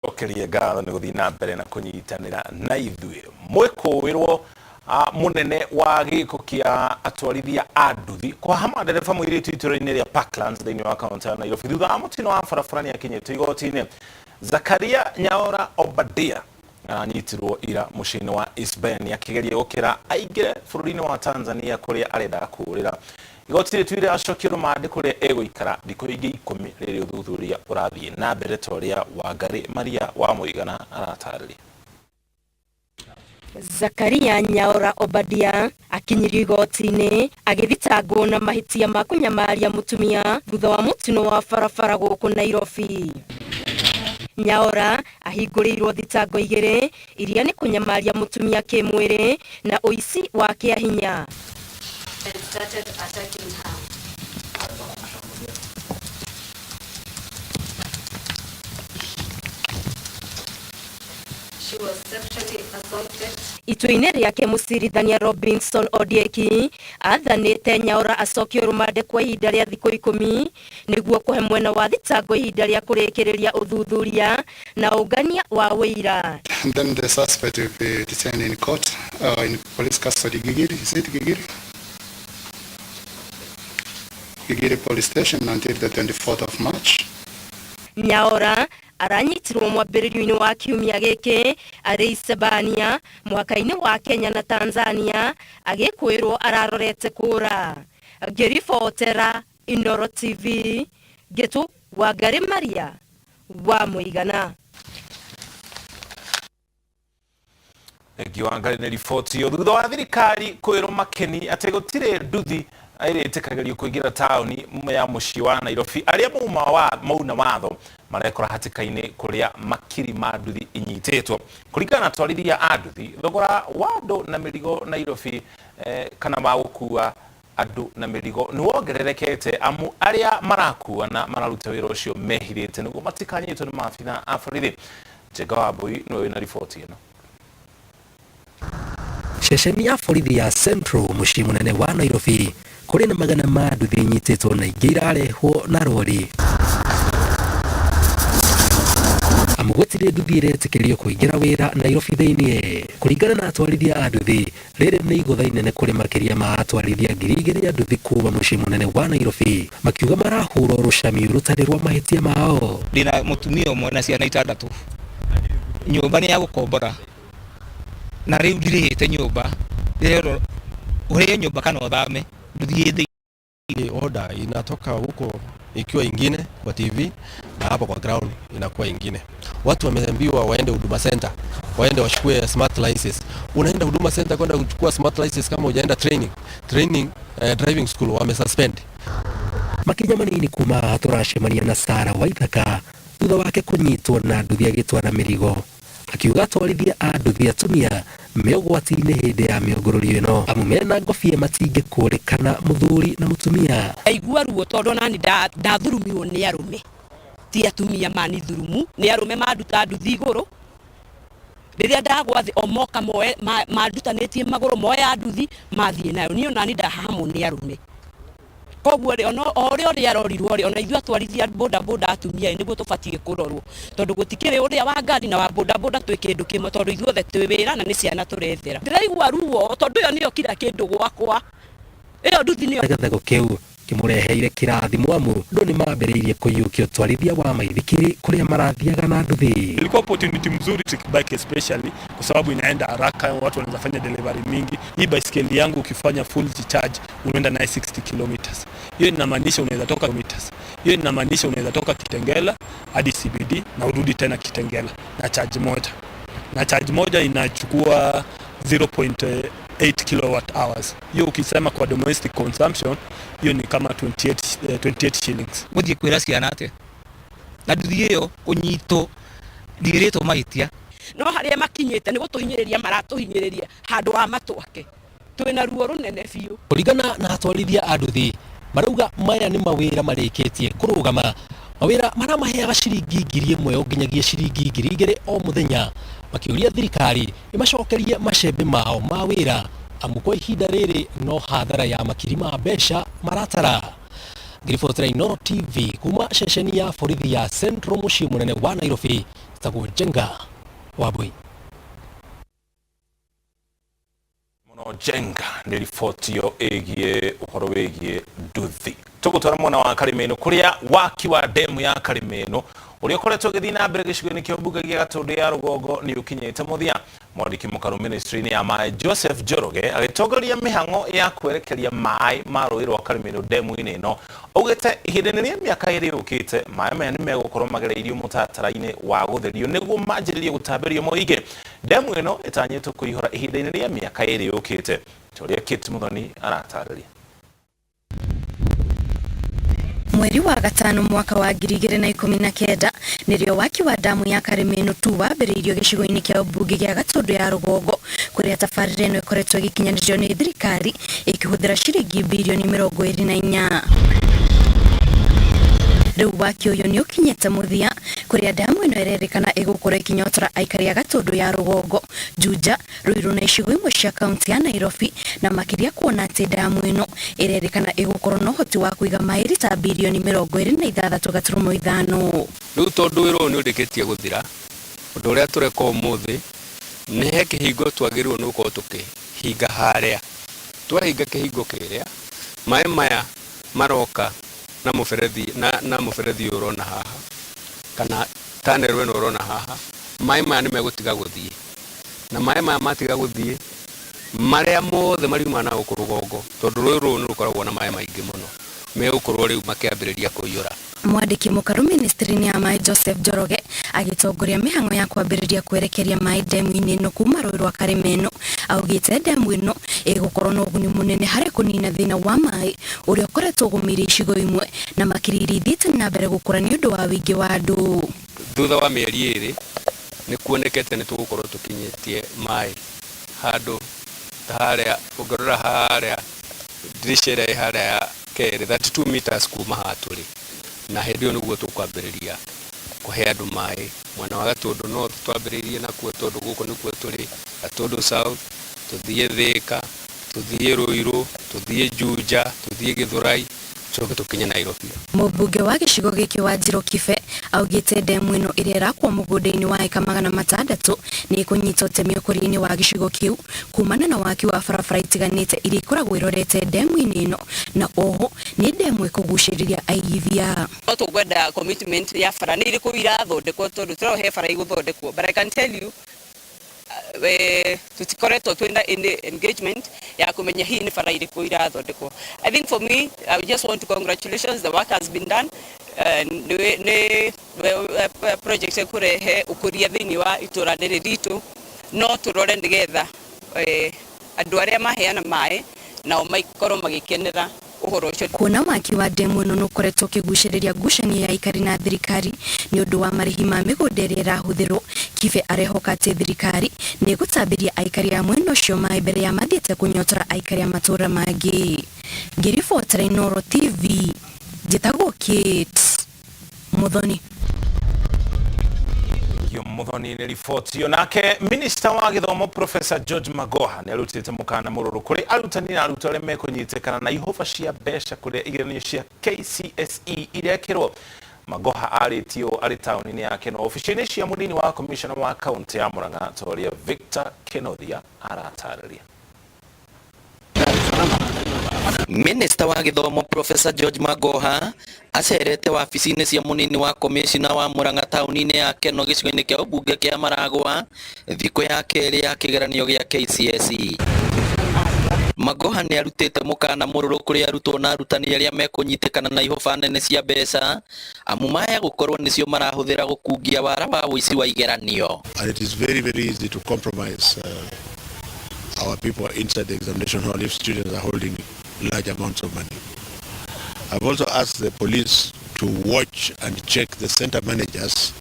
Tũgũcokerie ngatho nĩ gũthiĩ na mbere na kũnyitanĩra na ithuĩ. Mwĩkũĩrwo mũnene wa gĩko kĩa atwarithia a nduthi kũhahama ndereba mũirĩtu itũra-inĩ rĩa Parklands thĩinĩ wa kaunti ya Nairobi thutha wa mũtino wa barabara nĩ akinyĩtio igoti-inĩ. Zakaria Nyaora Obadia aranyitirwo ira mũciĩ-inĩ wa East Bend akĩgeria gũkĩra aingĩre bũrũri-inĩ wa Tanzania kũrĩa arendaga kũũrĩra. Igoti rĩtuire acokio rũmande kũrĩa egũikara thikũ ingĩ 10 rĩrĩ ũthuthuria ũrathiĩ na mbere ta ũrĩa Wangarĩ Maria wa Mũigana aratarĩria. Zakaria Nyaora Obadia akinyirio igoti-inĩ agĩthitangwo na mahĩtia ma kũnyamaria mũtumia thutha wa mũtino wa barabara gũkũ Nairobi. Nyaora ahingũrĩirwo thitango igĩrĩ iria nĩ kũnyamaria mũtumia kĩmwĩrĩ na ũici wa kĩahinya. And started attacking her. She was sexually assaulted. Itua-inĩ rĩake mũcirithania Robinson Ondieki athanĩte Nyaora acokio rũmande kwa ihinda rĩa thikũ 10 nĩguo kũhe mwena wa thitango ihinda rĩa kũrĩkĩrĩria ũthuthuria na ũngania wa ũira. And then the suspect will be detained in court, in police custody, Gigiri, is it Gigiri? Gigiri police station until the 24th of March. Nyaora aranyitirwo mwambĩrĩrio-inĩ wa kiumia gĩkĩ arĩ Isebania mũhaka-inĩ wa Kenya na Tanzania agĩkwĩrwo ararorete kũra. Ngĩribotera Inooro TV, Ngĩtũ Wangari Maria wa Mũigana. Thengiũ Wangari nĩ riboti ĩyo thutha wa thirikari kwĩrwo makeni atĩ gũtirĩ nduthi ĩrĩtĩkagĩrio kũingĩra taũni ya mũciĩ wa Nairobi arĩa mauna watho marekora hatĩka-inĩ kũrĩa makiri ma nduthi inyitĩtwo. Kũringana na atwarithia a nduthi, thogora wa andũ na mĩrigo Nairobi kana wa gũkua andũ na mĩrigo nĩ wongererekete amu arĩa marakua na mararuta wĩra ũcio mehithĩte nĩguo matikanyitwo nĩ maabitha a borithi. Njenga wa Mbui nĩwe wĩna riboti ĩno. Ceceni ya borithi ya Central mũciĩ mũnene wa Nairobi kũrĩ na magana ma nduthi inyitĩtwo na ingĩ irarehwo na rori. Amu gũtirĩ nduthi ĩretĩkĩrio kũingĩra wĩra Nairobi thĩinĩ. Kũringana na atwarithia a nduthi, rĩrĩ nĩ igũtha inene kũrĩ makĩria ma atwarithia 2000 a nduthi kuma mũciĩ mũnene wa Nairobi, makiuga marahũrwo rũcamiũ rũtarĩ rwa mahĩtia mao. Ndĩna mũtumia ũmwe na ciana 6, nyũmba nĩ ya gũkombora na rĩu ndirĩhĩte nyũmba, ndĩrerwo ũrĩhe nyũmba kana ũthame nduthi ĩ thĩinĩ. Order inatoka huko ikiwa ingine kwa TV na hapa kwa ground inakuwa ingine. Watu wameambiwa waende Huduma Center, waende wachukue smart license. Unaenda Huduma Center kwenda kuchukua smart license kama hujaenda training, driving school wamesuspend. Makinya manini kuma haha tũracemania na Sarah Waithaka thutha wake kũnyitwo na nduthi agĩtwara mĩrigo, akiuga atwarithia a nduthi atumia me ũgwati-inĩ hĩndĩ ya mĩũngũrũrio ĩno amu mena ngobia matingĩkũrĩkana mũthuri na mũtumia. Ndaigua ruo tondũ onani ndathurumirwo nĩ arũme, ti atumia manithurumu, nĩ arũme manduta nduthi igũrũ. Rĩrĩa ndagwa thĩ o moka moe mandutanĩtie magũrũ moya nduthi mathiĩ nayo, niĩ onani ndahahamwo nĩ arũme. Koguo rĩ, ona o ũrĩa ũrĩa arorirwo rĩ, ona ithuĩ atwarithia boda boda atumia ĩ, nĩguo tũbatiĩ kũrorwo, tondũ gũtikĩrĩ ũrĩa wa ngari na wa boda boda twĩ kĩndũ kĩmwe, tondũ ithuothe twĩ wĩra na nĩ ciana tũrethera. Ndĩraigua ruo tondũ ĩyo nĩyo kira kĩndũ gwakwa, ĩyo nduthi nĩyo. Gĩthego kĩu kĩmũreheire kĩrathimo amu andũ nĩ mambĩrĩirie kũiyũkia ũtwarithia wa maithikiri kũrĩa marathiaga na nduthi. Ilikuwa opportunity mzuri trick bike especially kwa sababu inaenda haraka, watu wanaweza fanya delivery mingi. Hii baiskeli yangu ukifanya full charge unaenda naye 60 kilometers. Hiyo inamaanisha unaweza toka meters. Hiyo inamaanisha unaweza toka Kitengela hadi CBD na urudi tena Kitengela na charge moja. Na charge moja inachukua 0.8 kilowatt hours. Hiyo ukisema kwa domestic consumption hiyo ni kama 28 shillings. Gũthiĩ kwĩra ciana atĩa? Na nduthi ĩyo kũnyitwo ndirĩtwo mahĩtia. No harĩa makinyĩte nĩ gũtũhinyĩrĩria maratũhinyĩrĩria handũ wa matwake. Twĩna ruo rũnene biũ. Kũringana na atwarithia a nduthi marauga maya nĩ mawĩra marĩkĩtie kũrũgama, mawĩra maramaheaga ciringi 1000 o nginyagia ciringi 2000 o mũthenya, makĩũria thirikari ĩmacokerie macembe mao ma wĩra amu kwa ihinda rĩrĩ no hathara ya makiri ma mbeca maratara. Ngĩribotera Inooro TV kuma ceceni ya borithi ya Central mũciĩ mũnene wa Nairobi, tagwo Njenga Wambui. Muno Njenga nĩ riboti ĩyo ĩgiĩ ũhoro wĩgiĩ nduthi. Tũgũtwara mwena wa Karimeno kũrĩa waki wa demu ya Karimeno ũrĩa ũkoretwo ũgĩthiĩ na mbere gĩcigo-inĩ kĩa mbunge gĩa Gatũndũ ya rũgongo nĩ ũkinyĩte mũthia. Mwandĩki mũkaru ministry-inĩ ya maĩ Joseph Njoroge agĩtongoria mĩhang'o ya kwerekeria maĩ ma rũĩ rwa Karimeno demu-inĩ ĩno augĩte ihinda-inĩ rĩa mĩaka ĩrĩ yũkĩte maĩ maya nĩ megũkorwo magereirio mũtaratara-inĩ wa gũtherio nĩguo manjĩrĩrie gũtambĩrio mũingĩ. Demu ĩno ĩtanyĩtwo kũihũra ihinda-inĩ rĩa mĩaka ĩrĩ yũkĩte ta ũrĩa Kate Muthoni aratarĩria. Mweri wa gatano mwaka wa 2019 nĩrĩo waki wa damu ya Karimeno 2 wambĩrĩirio gĩcigo-inĩ kĩa ũmbunge gĩa Gatũndũ ya rũgongo kũrĩa tabarĩra ĩno ĩkoretwo ĩgĩkinyanĩrio nĩ thirikari ĩkĩhũthĩra ciringi birioni 24. Rĩu waki ũyũ nĩ ũkinyĩte mũthia kũrĩa damu ĩno ĩrerĩkana ĩgũkorwo ĩkĩnyotora aikari a Gatũndũ ya rũgongo, Juja, Ruiru na icigo imwe cia kaunti ya Nairobi, na makĩria kuona atĩ damu ĩno ĩrerĩkana ĩgũkorwo na ũhoti wa kũiga maĩ rita birioni 26.5. Rĩu tondũ wĩra ũyũ nĩ ũrĩkĩtie gũthira, ũndũ ũrĩa tũreka ũmũthĩ nĩ he kĩhingo twagĩrĩirwo nĩ gũkorwo tũkĩhinga harĩa. Twahinga kĩhingo kĩrĩa, maĩ maya maroka na mũberethi na mũberethi ũyũ ũrona haha kana tunnel ĩno ũrona haha, maĩ maya nĩ megũtiga gũthiĩ, na maĩ maya matiga gũthiĩ marĩa mothe mariuma na gũkũ rũgongo, tondũ rũĩ rũrũ nĩ rũkoragwo na maĩ maingĩ mũno, megũkorwo rĩu makĩambĩrĩria kũiyũra. Mwandĩki mũkaru ministry-inĩ ya maĩ Joseph Njoroge agĩtongoria mĩhang'o ya kwambĩrĩria kwerekeria maĩ demu-inĩ ĩno kuma rũĩ rwa Karimeno augĩte demu ĩno ĩgũkorwo na ũguni mũnene harĩ kũnina thĩna wa maĩ ũrĩa ũkoretwo ũgũmĩire icigo imwe na makĩria iria ithiĩte na mbere gũkũra nĩ ũndũ wa wĩingĩ wa andũ. Thutha wa mĩeri ĩrĩ nĩ kuonekete nĩ tũgũkorwo tũkinyĩtie maĩ handũ ta harĩa ũngĩrora harĩa dirisha ĩrĩa ĩ harĩa ya kerĩ 32 meters kuma haha tũrĩ, na hĩndĩ ĩyo nĩguo tũkwambĩrĩria kũhe andũ maĩ mwena wa Gatũndũ North twambĩrĩirie nakuo tondũ gũkũ nĩkuo tũrĩ, Gatũndũ South, tũthiĩ Thĩka, tũthiĩ Ruiru, tũthiĩ Juja, tũthiĩ Gĩthũrai, tũcoke tũkinye Nairobi. Mũmbunge wa gĩcigo gĩkĩ wa Njiro Kibe augĩte demu ĩno ĩrĩa ĩrakwo mũgũnda-inĩ wa eka 600 nĩ ĩkũnyita ũtemi ũkũria-inĩ wa gĩcigo kĩu kumana na waki wa barabara itiganĩte iria ikoragwo irorete demu-inĩ ĩno, na oho nĩ demu ĩkũgucĩrĩria aigithia. No tũkwenda commitment ya bara nĩ irĩkũ irathondekwo tondũ tũrona he bara igũthondekwo, but I can tell you tutikoretwo twina engagement ya kumenya hii ni bara irĩkũ irathondekwo. I think for me, I just want to congratulations, the work has been done. Nĩ project ĩkũrehe ũkũria thĩinĩ wa itũra rĩrĩ ritũ, no tũrore nĩgetha andũ arĩa maheana maĩ nao maikorwo magĩkenera ũhoro ũcio. Kuona waki wa demu ĩno nĩ ũkoretwo ũkĩgucĩrĩria ngucanio ya aikari na thirikari nĩ ũndũ wa marĩhi ma mĩgũnda ĩrĩa ĩrahũthĩrwo, Kibe arehoka atĩ thirikari nĩ ĩgũtambĩria aikari a mwena ũcio maĩ mbere ya mathiĩte kũnyotora aikari a matũũra mangĩ. Ngĩribotera Inooro TV, njĩtagwo Kate Muthoni. Muthoni nĩ riboti. Nake minista wa gĩthomo Professor George Magoha nĩ arutĩte mũkana mũrũrũ kũrĩ arutani na arutwo arĩa mekũnyitĩkana na ihũba cia mbeca kũrĩa igeranio cia KCSE irekĩrwo. Magoha arĩtio arĩ taũni-inĩ ya Keno obici-inĩ cia mũnini wa commissioner wa kaunti ya Murang'a ta ũrĩa Victor Kenothia aratarĩria. Minista wa gĩthomo Professor George Magoha acerete wabici-inĩ cia mũnini wa commissioner wa Murang'a taũni-inĩ ya Keno gĩcigo-inĩ kĩa ũmbunge kĩa Maragwa thikũ ya kerĩ ya kĩgeranio gĩa KCSE. Magoha nĩ arutĩte mũkana mũrũrũ kũrĩ arutwo na arutani arĩa mekũnyitĩkana na ihũba nene cia mbeca amu maya gũkorwo nĩcio marahũthĩra gũkungia wara wa ũici wa igeranio. And it is very, very easy to compromise our people inside the examination hall if students are holding large amounts of money. I've also asked the police to watch and check the center managers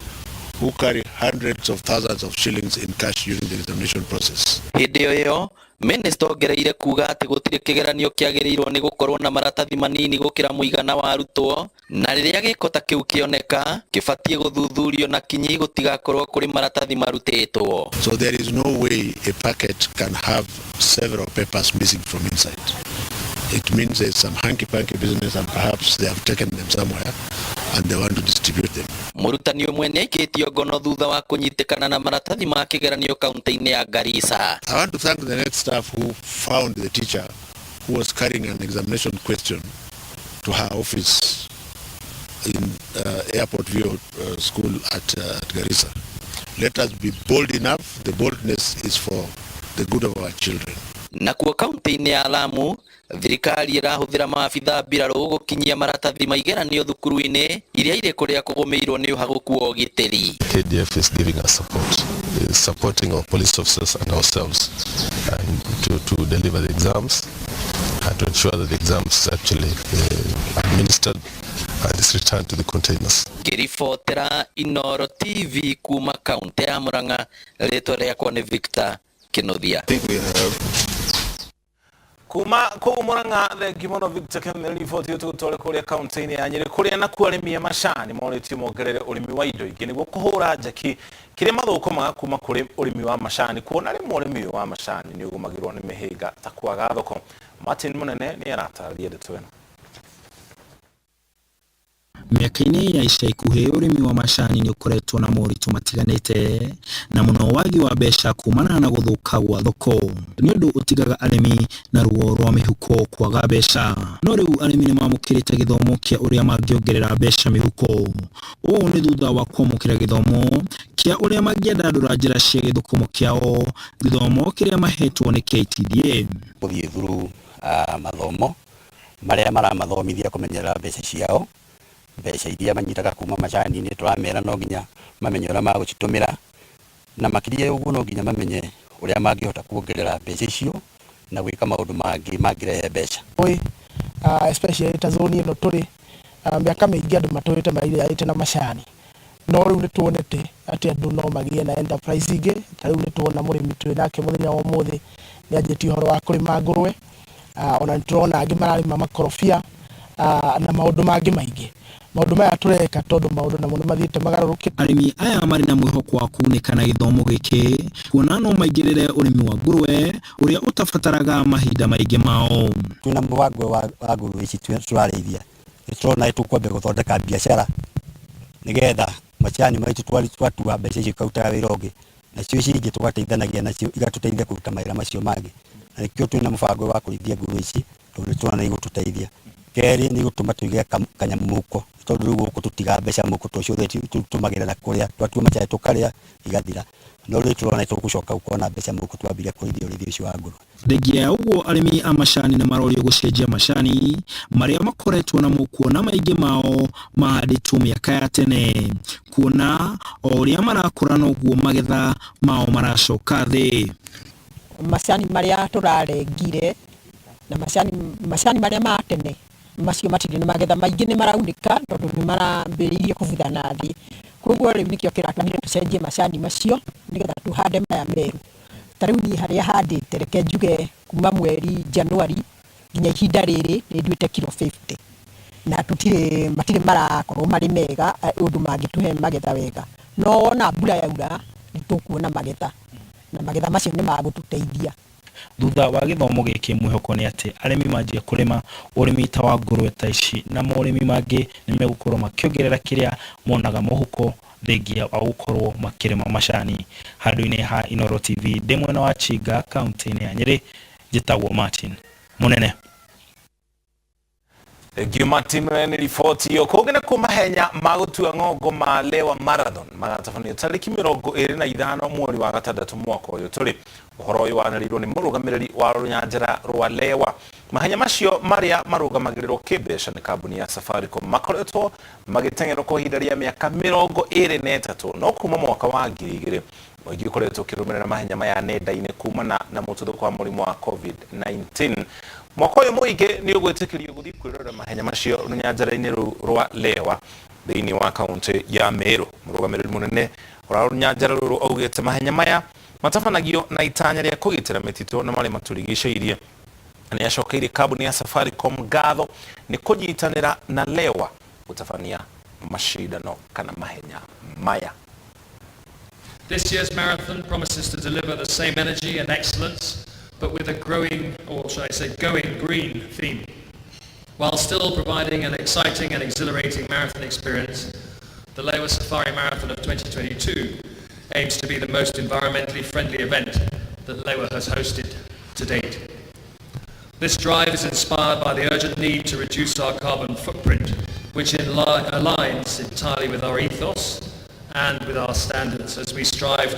who carry hundreds of thousands of shillings in cash during the examination process. Hĩndĩ o ĩyo, Minista ongereire kuga atĩ gũtirĩ kĩgeranio kĩagĩrĩirwo nĩ gũkorwo na maratathi manini gũkĩra mũigana wa arutwo, na rĩrĩa gĩko ta kĩu kĩoneka, kĩbatiĩ gũthuthurio na kinyi gũtigakorwo kũrĩ maratathi marutĩtwo. So there is no way a packet can have several papers missing from inside. It means there's some hanky-panky business and perhaps they have taken them somewhere and they want to distribute them. Mũrutani ũmwe nĩ aikĩtio ngono thutha wa kũnyitĩkana na maratathi ma kĩgeranio kaunti-inĩ ya Garissa. I want to thank the next staff who found the teacher who was carrying an examination question to her office in Airport View School at Garissa. Let us be bold enough. The boldness is for the good of our children. Nakuo kaunti-inĩ ya Lamu thirikari ĩrahũthĩra maabitha mbirarũ gũkinyia maratathi ma igeranio thukuru-inĩ iria irĩ kũrĩa kũgũmĩirwo nĩ ũhagũku wa ũgitĩri. KDF is giving us support, is supporting our police officers and ourselves and to deliver the exams and to ensure that the exams is actually administered and is returned to the containers. Ngĩribotera Inooro TV kuma kaunti ya Murang'a, rĩtwa rĩakwa nĩ Victor Kinuthia. Kuma kũu Murang'a, thengi mũno Victor Kinuthia, riboti tũgũtware kũrĩa kaunti-inĩ ya Nyĩrĩ kũrĩa nakuo arĩmi a macani morĩtio mongerere ũrĩmi wa indo ingĩ nĩguo kũhũra njeki kĩrĩa mathũkũmaga kuma kũrĩ ũrĩmi wa macani, kuona rĩmwe ũrĩmi ũyũ wa macani nĩ ũgũmagĩrwo nĩ mĩhĩnga ta kwaga thoko. Martin Mũnene nĩ aratarĩria ndeto ĩno. Mĩaka-inĩ ya ica ikuhĩ ũrĩmi wa macani nĩ ũkoretwo na moritũ matiganĩte na mũno wagi wa mbeca kumana na gũthũka gwa thoko nĩ ũndũ ũtigaga arĩmi na ruo rwa mĩhuko kwaga mbeca. No rĩu arĩmi nĩ mamũkĩrĩte gĩthomo kĩa ũrĩa mangĩongerera mbeca mĩhuko. Ũũ nĩ thutha wa kwamũkĩra gĩthomo kĩa ũrĩa mangĩandandũra njĩra cia gĩthũkũmo kĩao, gĩthomo kĩrĩa mahetwo nĩ KTDA. Gũthiĩ through mathomo marĩa maramathomithia kũmenyerera mbeca ciao, mbeca iria manyitaga kuma macani-inĩ tũramera no nginya mamenye ũrĩa magũcitũmĩra, na makĩria ũguo no nginya mamenye ũrĩa mangĩhota kuongerera mbeca icio na gwĩka maũndũ mangĩ mangĩrehe mbeca. Especially ta zone ĩno tũrĩ, mĩaka mĩingĩ andũ matũrĩte mairĩte na macani, no rĩu nĩ tuonete atĩ andũ no magĩe na enterprise ingĩ. Ta rĩu nĩ tuona mũrĩmi twĩ nake mũthenya wa ũmũthĩ nĩ anjĩtie ũhoro wa kũrĩma ngũrwe, ona nĩ tũrona angĩ mararĩma makorobia na maũndũ mangĩ maingĩ. Maũndũ maya tũreka tondũ maũndũ namo nĩ mathiĩte magarũrũkĩte. Arĩmi aya marĩ na mwĩhoko wa kũgunĩka na gĩthomo gĩkĩ kuona no maingĩrĩre ũrĩmi wa ngũrwe ũrĩa ũtabataraga mahinda maingĩ mao. Twĩna mũbango wa ngũrwe ici tũrarĩithia, nĩ tũrona tũkwambia gũthondeka biacara nĩgetha macani maitũ twatua mbeca icio ikarutaga wĩra ũngĩ, nacio ici ingĩ tũgateithanagia nacio igatũteithia kũruta mawĩra macio mangĩ, na nĩkĩo twĩna mũbango wa kũrĩithia ngũrwe ici tondũ nĩ tũrona nĩ igũtũteithia. Kerĩ nĩ igũtũma tũige kanyamũ mũhuko, tondũ rĩu gũkũ tũtigaga mbeca mũhuko tondũ ciothe tũtũmagĩra na kũrĩa, twatua macani tũkarĩa igathira, no rĩu tũrona tũgũcoka gũkorwo na mbeca mũhuko twambĩrĩria kũrĩithia ũrĩithi ũcio wa ngũrwe. Thengia ya ũguo arĩmi a macani nĩ marorio gũcenjia macani marĩa makoretwo namo kuona maingĩ mao mahandĩtwo mĩaka ya tene, kuona o ũrĩa marakũra noguo magetha mao maracoka thĩ. Macani marĩa tũrarengire na macani marĩa ma tene macio matirĩ na magetha maingĩ, nĩ maraunĩka tondũ nĩ marambĩrĩirie kũbutha na thĩ. Koguo rĩu nĩkĩo kĩratũmire tũcenjie macani macio nĩgetha tũhande maya merũ. Ta rĩu niĩ harĩa handĩte, reke njuge kuma mweri Januari nginya ihinda rĩrĩ nĩ nduĩte kiro 50, na tũtirĩ matirĩ marakorwo marĩ mega ũndũ mangĩtũhe magetha wega, no wona mbura yaura nĩ tũkuona magetha, na magetha macio nĩ magũtũteithia. Thutha wa gĩthomo gĩkĩ mwĩhoko nĩ atĩ arĩmi manjia kũrĩma ũrĩmi ta wa ngũrwe ta ici na morĩmi mangĩ nĩ megũkorwo makĩongerera kĩrĩa monaga mũhuko thengia wa gũkorwo makĩrĩma macani. Handũ-inĩ ha Inooro TV ndĩ mwena wa Chinga kaunti-inĩ ya Nyĩrĩ, njĩtagwo Martin Mũnene. Thengiũ Martin Mũnene nĩ riboti ĩyo. Kũngĩ nĩ mahenya ma gũtua ng'ongo ma Lewa Marathon magatabanio tarĩki 25 mweri wa gatandatũ mwaka ũyũ tũrĩ. Ũhoro ũyũ wanĩrĩirwo nĩ mũrũgamĩrĩri wa rũnyanjara rwa Lewa. Mahenya macio marĩa marũgamagĩrĩrwo kĩmbeca nĩ kambuni ya Safaricom makoretwo magĩteng'erwo kwa ihinda rĩa mĩaka 23, no kuma mwaka wa 2000 mũingĩ ũkoretwo ũkĩrũmĩrĩra mahenya maya nenda-inĩ kumana na mũtuthũko wa mũrimũ wa COVID-19. Mwaka ũyũ mũingĩ nĩ ũgwĩtĩkĩrio gũthiĩ kwĩrorera mahenya macio rũnyanjara-inĩ rũu rwa Lewa thĩinĩ wa kaunti ya Meru. Mũrũgamĩrĩri mũnene wa rũnyanjara rũrũ augĩte mahenya maya matabanagio na itanya rĩa kũgitĩra mĩtitũ na marĩa matũrigicĩirie. Nĩ acokeirie kambuni ya Safaricom ngatho nĩ kũnyitanĩra na Lewa gũtabania macindano kana mahenya maya. This year's marathon promises to deliver the same energy and excellence but with a growing, or should I say going green theme. While still providing an exciting and exhilarating marathon experience, the Lewa Safari Marathon of 2022 aims to be the most environmentally friendly event that Lewa has hosted to date. This drive is inspired by the urgent need to reduce our carbon footprint, which aligns entirely with our ethos and with our standards as we strive to